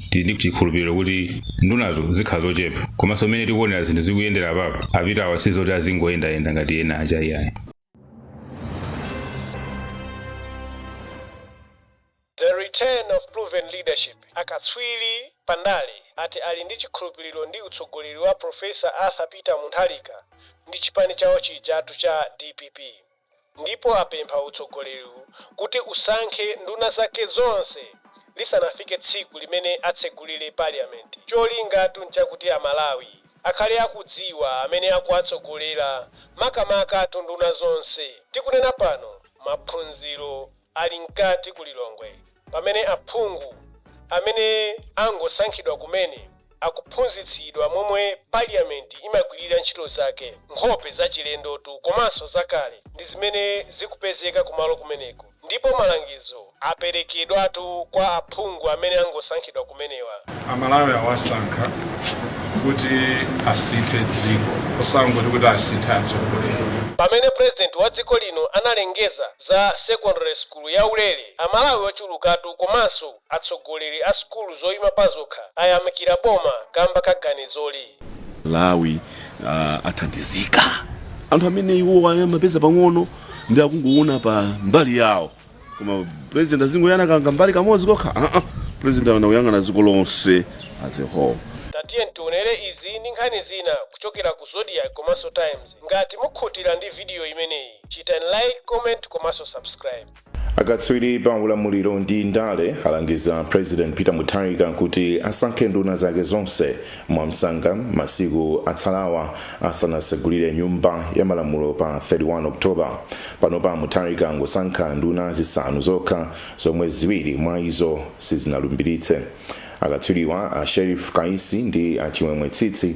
Tili ndi chikhulupiriro kuti ndunazo zikhala zochepa, komanso mmene tikuonera zinthu zikuyendera apapa, a Peter wa sizoti azingoyendayenda ngati ena aja iyayi. The return of proven leadership. Akatswiri pa ndale ati ali ndi chikhulupiriro ndi utsogoleri wa Professor Arthur Peter Mutharika ndi chipani chawo chijatu cha dpp ndipo apempha utsogoleriwu kuti usankhe nduna zake zonse lisanafike tsiku limene atsegulire parliament. Cholingatu nchakuti Amalawi akhale akudziwa amene akuwatsogolera, makamakatu nduna zonse. Tikunena pano maphunziro ali mkati ku Lilongwe pamene aphungu amene angosankhidwa kumene akuphunzitsidwa momwe parliament imagwirira ntchito zake. Nkhope zachilendotu komanso zakale ndi zimene zikupezeka kumalo kumeneko ndipo malangizo aperekedwatu kwa aphungu amene angosankhidwa kumenewa. Amalawi awasankha kuti asinthe dziko, osangoti kuti asinthe atsogoleri. Pamene President wa dziko lino analengeza za secondary school ya ulere, Amalawi ochulukatu komanso atsogoleri a sukulu zoyima pazokha ayamikira boma kamba ka ganizoli. Malawi athandizika. Anthu amene iwo amapeza pang'ono ndi akungoona pa mbali yawo, koma president azingoyang'ana kanga mbali kamodzi kokha? President anakuyang'ana dziko lonse as a whole. Tatiyeni tionere izi ndi nkhani zina kuchokera ku Zodiak komanso Times. Ngati mukhutira ndi video imeneyi, chitani like, comment komanso subscribe. Akatswiri pa ulamuliro ndi ndale alangiza President Peter Mutharika kuti asankhe nduna zake zonse mwamsanga masiku atsalawa asanasegulire Nyumba ya Malamulo pa 31 October. Panopa Mutharika angosankha nduna zisanu zokha, zomwe ziwiri mwa izo sizinalumbiritse. Akatswiriwa, a Sherif Kaisi ndi a Chimwemwe Tsitsi,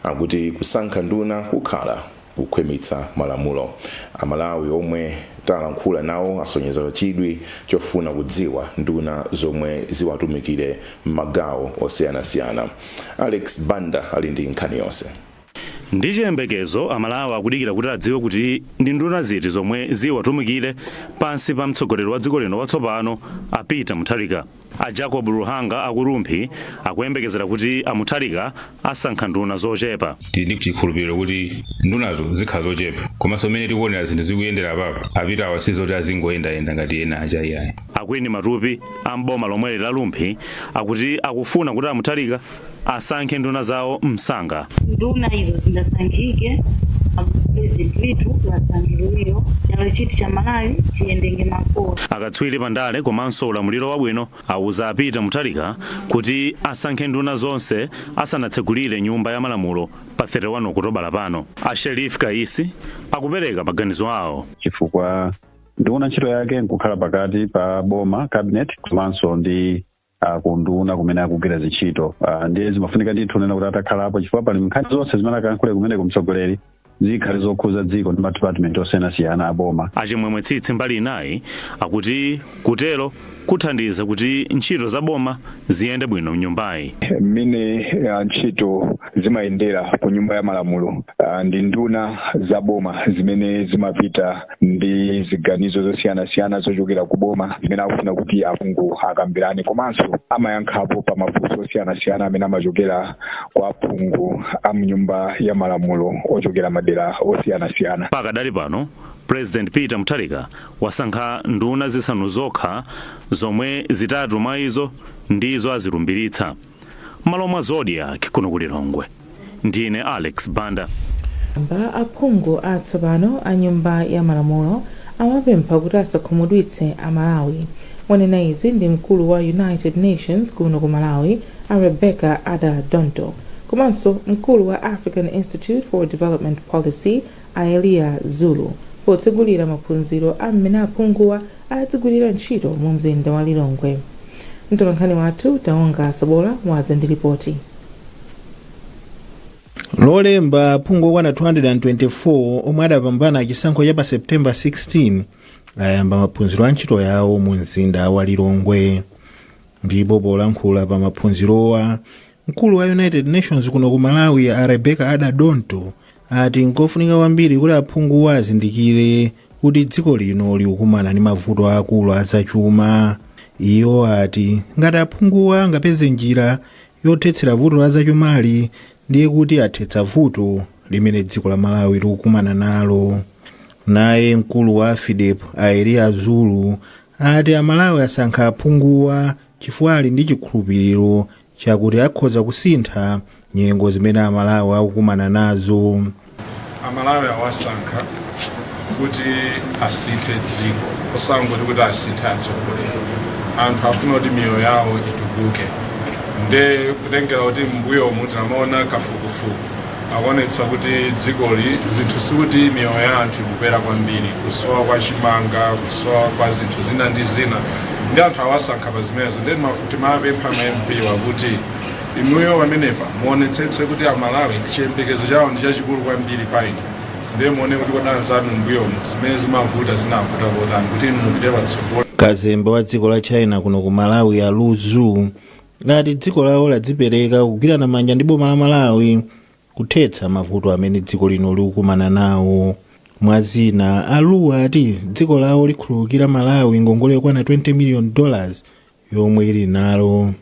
akuti kusankha nduna kukhala kukhwimitsa malamulo. Amalawi omwe talankhula nawo asonyeza chidwi chofuna kudziwa nduna zomwe ziwatumikire m'magawo osiyanasiyana. Alex Banda ali ndi nkhani yonse. Ndi chiyembekezo Amalawi akudikira kuti adziwe kuti ndi nduna ziti zomwe ziwatumikire pansi pa mtsogoleri wa dziko lino watsopano, a Peter Mutharika. A Jacob Luhanga aku Rumphi akuyembekezera kuti a Mutharika asankha nduna zochepa. Tili ndi chikhulupiriro kuti ndunazo zikhala zochepa, komanso mmene tikuonera zinthu zikuyendera apapa, a Peter wa sizoti azingoyendayenda ngati ena aja iyayi. A Queen Matupi a m'boma lomweli la Rumphi akuti akufuna kuti a Mutharika asankhe nduna zawo msanga. Nduna izo zingasankhike, president withu wasankhidweyo, chalo chithu cha Malawi chiyendenge makolo. Akatswiri pa ndale komanso ulamuliro wabwino awuza a Peter Mutharika kuti asankhe nduna zonse asanatsegulire Nyumba ya Malamulo pa 31 Okutobala pano. A Sherif Kaisi akupereka maganizo awo. Chifukwa nduna ntchito yake nkukhala pakati pa boma, cabinet, komanso ndi kunduna kumene akugwira zintchito, ndiye zimafunika ndithu nena kuti atakhalapo, chifukwa pali nkhani zonse zimene akayankhule kumene kumtsogoleri zikhale zokhuza dziko ndi madepartment osiyanasiyana a boma. Achimwemwe Tsitsi mbali inayi akuti kutero kuthandiza kuti ntchito za boma ziyende bwino mnyumbayi. Mmene ntchito zimayendera ku Nyumba ya Malamulo, ndi nduna za boma zimene zimapita ndi ziganizo zosiyanasiyana zochokera ku boma zimene akufuna kuti aphungu akambirane, komanso amayankhapo pa mafunso osiyanasiyana amene amachokera kwa aphungu a mnyumba ya malamulo ochokera madera osiyanasiyana. Pakadali pano President Peter Mutharika wasankha nduna zisanu zokha, zomwe zitatu mwa izo ndizo azilumbiritsa. M'malo mwa Zodiak kuno ku Lilongwe, ndine Alex Banda. Amba aphungu atsopano a Nyumba ya Malamulo awapempha kuti asakhumudwitse Amalawi. Wanena izi ndi mkulu wa United Nations kuno ku Malawi, a Rebecca Adda Dontoh, komanso mkulu wa African Institute for Development Policy, a Eliya Zulu, potsegulira maphunziro a mmene aphunguwa adzigwirira ntchito mu mzinda wa Lilongwe. Mtolankhani wathu Taonga Sabola wadza ndi lipoti. Lolemba aphungu okwana 224 omwe adapambana chisankho cha pa September 16 ayamba maphunziro a ntchito yawo mu mzinda wa Lilongwe. Ndipo polankhula pa maphunzirowa, mkulu wa United Nations kuno ku Malawi, a Rebecca Adda Dontoh, ati nkofunika kwambiri kuti aphunguwa azindikire kuti dziko lino likukumana ndi mavuto akulu azachuma. Iwo ati ngati aphunguwa angapeze njira yothetsera vuto la zachumali, ndiye kuti athetsa vuto limene dziko la Malawi likukumana nalo. Naye mkulu wa AFIDEP, a Eliya Zulu, ati Amalawi asankha aphunguwa chifukwa ali ndi chikhulupiriro chakuti akhoza kusintha nyengo zimene Amalawi akukumana nazo. Amalawi awasankha kuti asinthe dziko, osangoti kuti asinthe atsogoleri. Anthu afuna kuti miyoyo yawo itukuke. Nde kutengera kuti mbuyomu tinamaona kafukufuku akuonetsa kuti dzikoli zinthu sikuti miyoyo ya anthu ikukwera kwambiri, kusowa kwa chimanga, kusowa kwa zinthu zina ndi zina, ndi anthu awasankha pa zimenezo. Ndi timapempha ma MP wakuti inuyo pamenepa muonetsetse kuti Amalawi chiyembekezo chawo ndi chachikulu kwambiri pa inu. Ndiye muone kuti kodi anzanu mbuyomu zimene zimavuta zinavuta kotani kuti inu mupite patsogolo. Kazembe wa dziko la China kuno ku Malawi, a Lu Zhu, ati dziko lawo ladzipereka kugwirana manja ndi boma la Malawi kuthetsa mavuto amene dziko lino likukumana nawo. Mwazina, a Lu ati dziko lawo likhululukira Malawi ngongole yokwana $20 million yomwe ili nalo.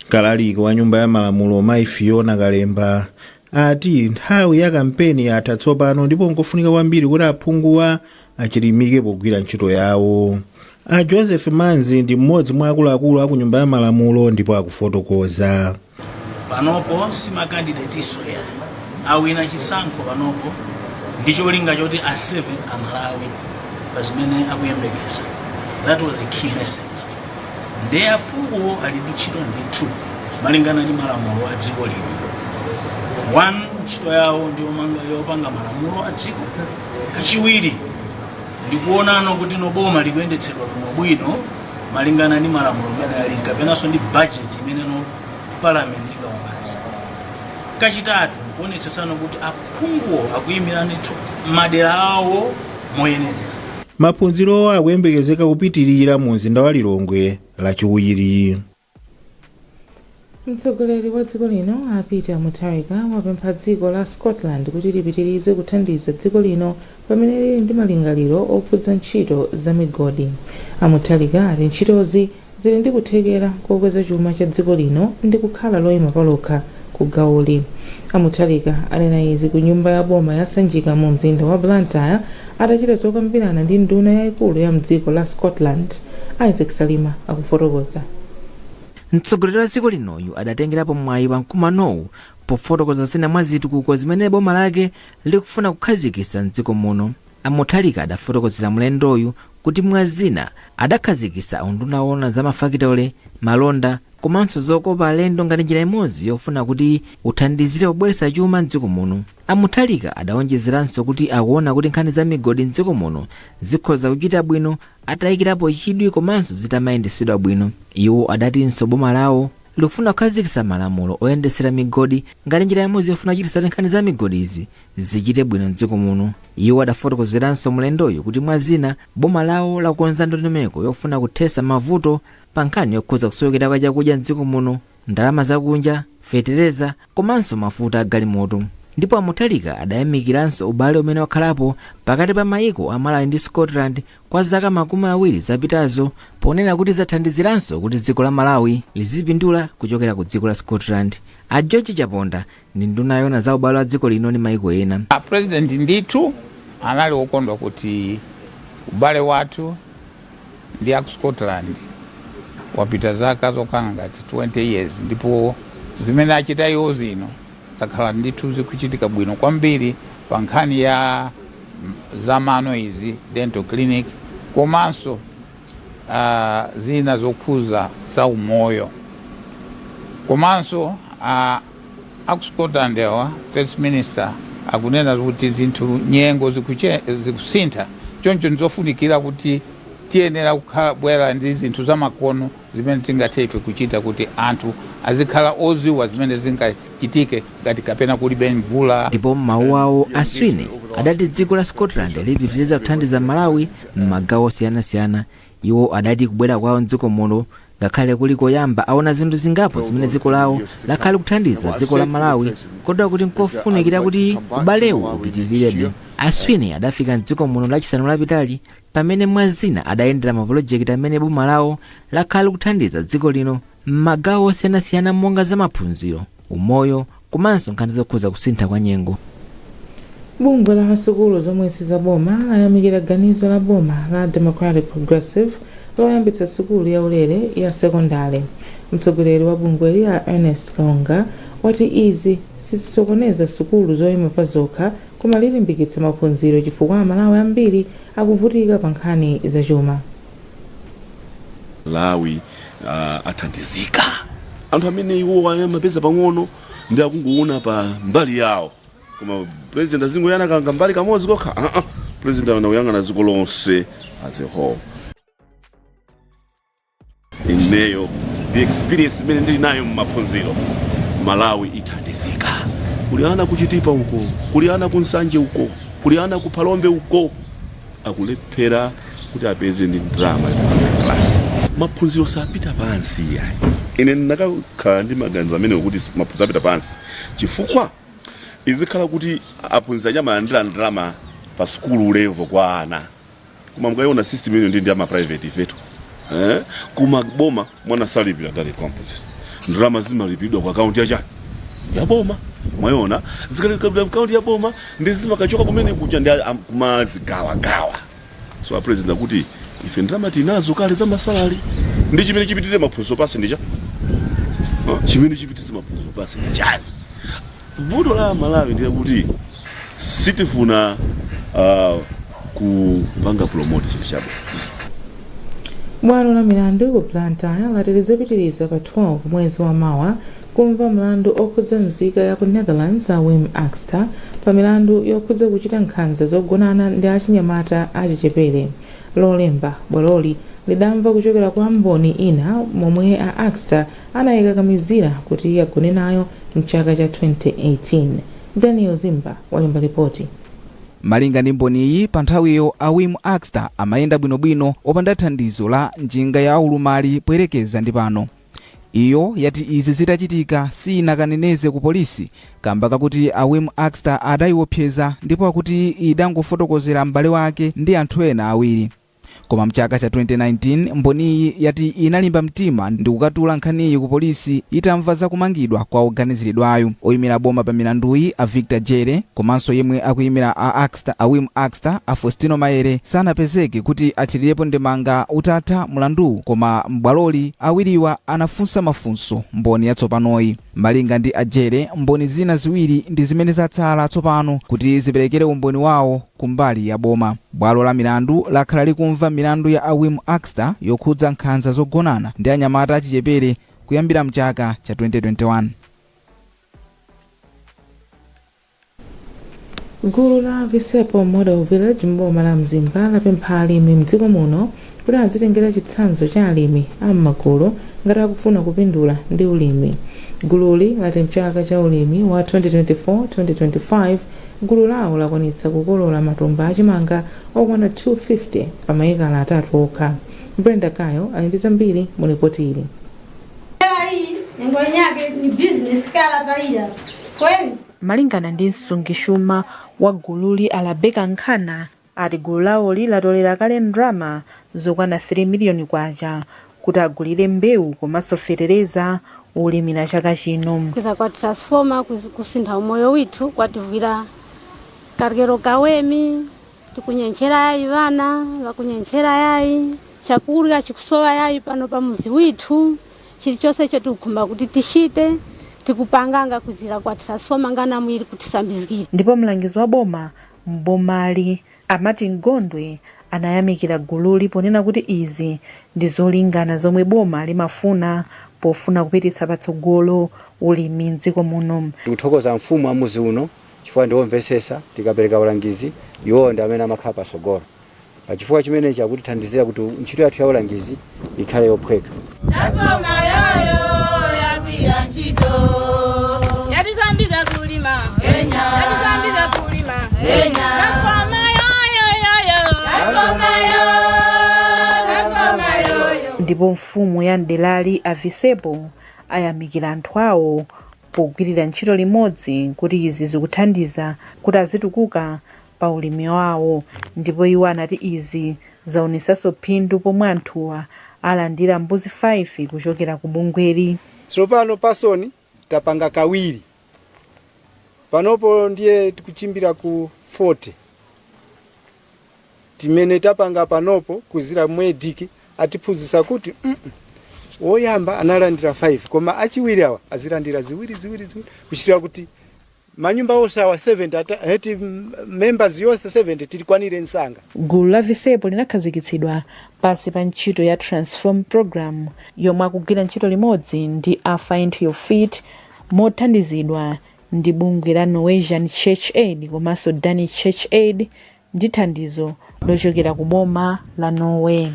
Kalaliki wa Nyumba ya Malamulo, Mayi Fiona Kalemba, ati nthawi ya kampeni yatha tsopano ndipo nkofunika kwambiri kuti aphunguwa achilimike pogwira ntchito yawo. A Joseph Manzi ndi mmodzi mwa akuluakulu aku Nyumba ya Malamulo ndipo akufotokoza. Panopo si makandidetinso ya awina chisankho. Panopo ndi cholinga choti aserve Amalawi pa zimene akuyembekeza. That was the key message. Ndiye aphunguwo ali ndi ntchito ndithu malingana ndi malamulo a dziko lino. One, ntchito yawo ndi yopanga malamulo a dziko. Kachiwiri, ndikuonano kuti no boma likuyendetsedwa bwinobwino malingana ndi malamulo amene ali kapenanso ndi budget imene no parliament ingawapatse. Kachitatu, nkuonetsetsano kuti aphunguwo akuyimira ndithu madera awo moyenerera. Maphunzirowo akuyembekezeka kupitirira mu mzinda wa Lilongwe Lachiwiri. Mtsogoleri wa dziko lino, a Peter Mutharika, wapempha dziko la Scotland kuti lipitirize kuthandiza dziko lino pamene lili ndi malingaliro okhudza ntchito za migodi. A Mutharika ati ntchitozi zili ndi kuthekera kokweza chuma cha dziko lino ndi kukhala loyima palokha ku gawoli. A Mutharika anena izi ku nyumba ya boma ya Sanjika mu mzinda wa Blantyre atachita zokambirana ndi nduna yayikulu ya mdziko la Scotland. Isaac Salima akufotokoza. Mtsogoleri wa dziko linoyu adatengerapo mwayi pa mkumanowu pofotokoza zina mwa zitukuko zimene boma lake likufuna kukhazikitsa mdziko muno. A Mutharika adafotokozera mlendoyu kuti mwa zina adakhazikitsa unduna woona za mafakitole, malonda komanso zokopa alendo ngati njira imodzi yofuna kuti uthandizire kubweretsa chuma mdziko muno. A Mutharika adawonjezeranso kuti akuona kuti nkhani za migodi mdziko muno zikhoza kuchita bwino atayikirapo chidwi komanso zitamayendetsedwa bwino. Iwo adatinso boma lawo likufuna kukhazikitsa malamulo oyendetsera migodi ngati njira imodzi yofuna kuchititsa kuti nkhani za migodizi zichite bwino mdziko muno. Iwo adafotokozeranso mlendoyu kuti mwa zina boma lawo lakonza ndondomeko yofuna kuthetsa mavuto pa nkhani yokhudza kusowekera kwa chakudya mdziko muno, ndalama zakunja, fetereza komanso mafuta a galimoto. Ndipo a Mutharika adayamikiranso ubale umene wakhalapo pakati pa mayiko a Malawi ndi Scotland kwa zaka 20 zapitazo, ponena kuti zathandiziranso kuti dziko la Malawi lizipindula kuchokera ku dziko la Scotland. A George Chaponda ndi nduna yoona za ubale wa dziko lino ndi mayiko ena. A President ndithu anali okondwa kuti ubale wathu ndi aku Scotland wapita zaka zokwana ngati 20 years, ndipo zimene achita iwo zino zakhala ndithu zikuchitika bwino kwambiri pa nkhani ya zamano izi, dental clinic, komanso zina zokhuza za umoyo. Komanso aku Scotland awa, First Minister akunena kuti zinthu nyengo zikusintha, choncho ndizofunikira kuti tiyenera kukhala bwera ndi zinthu zamakono zimene tingathe ife kuchita kuti anthu azikhala oziwa zimene zingachitike ngati kapena kulibe mvula. Ndipo m'mawu awo, a Sweeney adati dziko la Scotland lipitiriza kuthandiza Malawi m'magawo osiyanasiyana. Iwo adati kubwera kwawo mdziko muno Ngakhale kuli koyamba aona zinthu zingapo zimene dziko lawo lakhala kuthandiza dziko la Malawi, kotero kuti nkofunikira kuti ubalewu upitirirebe. A Sweeney adafika mdziko muno Lachisanu lapitali, pamene mwazina adayendera mapulojekiti amene boma lawo lakhala kuthandiza dziko lino m'magawo osiyanasiyana monga zamaphunziro, umoyo komanso nkhani zokhuza kusintha kwa nyengo. Bungwe la sukulu zomwe sizaboma layamikira ganizo la boma la Democratic Progressive loyambitsa sukulu yaulere ya sekondale. Mtsogoleri wa bungweli, a Ernest Kaonga, wati izi sizisokoneza sukulu zoyima pa zokha, koma lilimbikitsa maphunziro chifukwa Amalawi ambiri akuvutika pa nkhani zachuma. Malawi athandizika. Anthu amene iwo amapeza pang'ono ndi akungoona pa mbali yawo, koma president azingoyang'ana kanga mbali kamodzi kokha? Uh-uh. President anakuyang'ana dziko lonse as a whole. Ineyo ndi experience imene ndili nayo mmaphunziro, Malawi ithandizika. Kuli ana kuChitipa uko, kuli ana kuNsanje uko, kuli ana ku Phalombe uko, akulephera kuti apeze ndi ndalama class. Maphunziro sapita pansi, yayi. Ine ndinakakhala ndi maganizo amene kuti maphunziro apita pansi chifukwa izikhala kuti aphunzitsi achamalandira ndalama pa sukulu level kwa ana, koma mukayiona system ino ndi ama private ifetu, eh? Kuma boma mwana salipira direct kwa mphunzitsi, ndalama zimalipidwa ku akaunti yachani, ya boma. Mwayiona, zikalipidwa akaunti ya boma ndi zimakachoka kumene kuja ndi kumazigawagawa. So a president akuti ife ndalama tinazo kale za ma salary, ndi chimene chipitire maphunziro pasi ndicha chimene chipitire maphunziro pasi ndi chani? Vuto la Malawi ndiye kuti sitifuna kupanga promote chinthu chabwino. Bwalo la milandu ku Blantyre lati lidzapitiriza pa 12 mwezi wa mawa kumva mlandu okhudza nzika ya ku Netherlands a Wim Akster pa milandu yokhudza kuchita nkhanza zogonana ndi achinyamata achichepere. Lolemba, bwaloli lidamva kuchokera kwa mboni ina momwe a Akster anayikakamizira kuti agone nayo mchaka cha 2018. Daniel Zimba walemba ripoti. Malinga ndi mboniyi, pa nthawiyo a Wim Akster amayenda bwinobwino opanda thandizo la njinga ya ulumali poyerekeza ndi pano. Iyo yati izi zitachitika sinakaneneze ku polisi kamba kakuti a Wim Akster adayiopseza, ndipo akuti idangofotokozera m'bale wake ndi anthu ena awiri. Koma mchaka cha 2019 mboniyi yati inalimba mtima ndi kukatula nkhaniyi ku polisi itamva za kumangidwa kwa oganiziridwayo. Oyimira boma pa milanduyi a Victor Jere komanso yemwe akuyimira a Akster, a Wim Akster, a Faustino Maere, sanapezeke kuti athirirepo ndemanga utatha mlanduwu, koma m'bwaloli awiriwa anafunsa mafunso mboni yatsopanoyi. Malinga ndi a Jere, mboni zina ziwiri ndi zimene zatsala tsopano kuti ziperekere umboni wawo kumbali ya boma. Bwalo la milandu lakhala likumva milandu ya a Wim Akster yokhudza nkhanza zogonana ndi anyamata achichepere kuyambira mchaka cha 2021. Gulu la Visepo Model Village m'boma la Mzimba lapempha alimi mdziko muno kuti azitengera chitsanzo cha alimi a m'magulu ngati akufuna kupindula ndi ulimi. Gululi lati mchaka cha ulimi wa 2024-2025 gulu lawo lakwanitsa kukolola matumba achimanga okwana 250 pa maekala atatu okha. Brenda Kayo ali ndi zambiri mu ripoti ili. Iyi nyengo yake ni business kala paila kweni. Malingana ndi msungichuma wa gululi a Rebecca Nkhana, ati gulu lawoli latolera kale ndalama zokwana 3 miliyoni kwacha kuti agulire mbewu komanso fetereza olimira chaka chino. Kwiza kwa transformer kusintha umoyo withu, kwativwira karyero kawemi, tikunyenchera yayi, vana vakunyenchera yayi, chakurya chikusowa yayi pano pa muzi withu. Chilichonse icho tikukhumba kuti tishite tikupanganga kuzira kwa transformer ngana mwiri kutisambizikira. Ndipo mlangizi wa boma mbomali a Martin Gondwe anayamikira gululi ponena kuti izi ndi zolingana zomwe boma limafuna pofuna kupititsa patsogolo ulimi mdziko muno. Tikuthokoza mfumu amuzi uno chifukwa ndiwomvesesa. Tikapereka ulangizi, iwowo ndi amene amakhala pasogolo. Pachifukwa chimenechi akutithandizira kuti ntchito yathu ya ulangizi ikhale yophweka. Transformer yoyo yagwira ntchito, yatisambiza kulima, yatisambiza kulima. Transformer yoyo yoyo, transformer yo, transformer yoyo. Ndipo Ndipo mfumu ya mderali a Visepo ayamikira anthu awo pogwirira ntchito limodzi kuti izi zikuthandiza kuti azitukuka pa ulimi wawo. Ndipo iwo anati izi zaonesanso phindu pomwe anthuwa alandira mbuzi 5 kuchokera ku bungweli. Tsopano pasoni tapanga kawiri panopo, ndiye tikuchimbira ku 40 timene tapanga panopo kuzira mwediki. Atiphunzitsa kuti woyamba analandira 5, koma achiwiri awa azilandira ziwiri, ziwiri, ziwiri, kuchitira kuti manyumba onse awa 70 eti members yonse 70 tilikwanire msanga. Gulu la Visepo linakhazikitsidwa pasi pa ntchito ya Transform Program yomwe akugwira ntchito limodzi ndi a Find Your Feet mothandizidwa ndi bungwe la Norwegian Church Aid komanso Danish Church Aid ndi thandizo lochokera ku boma la Norway.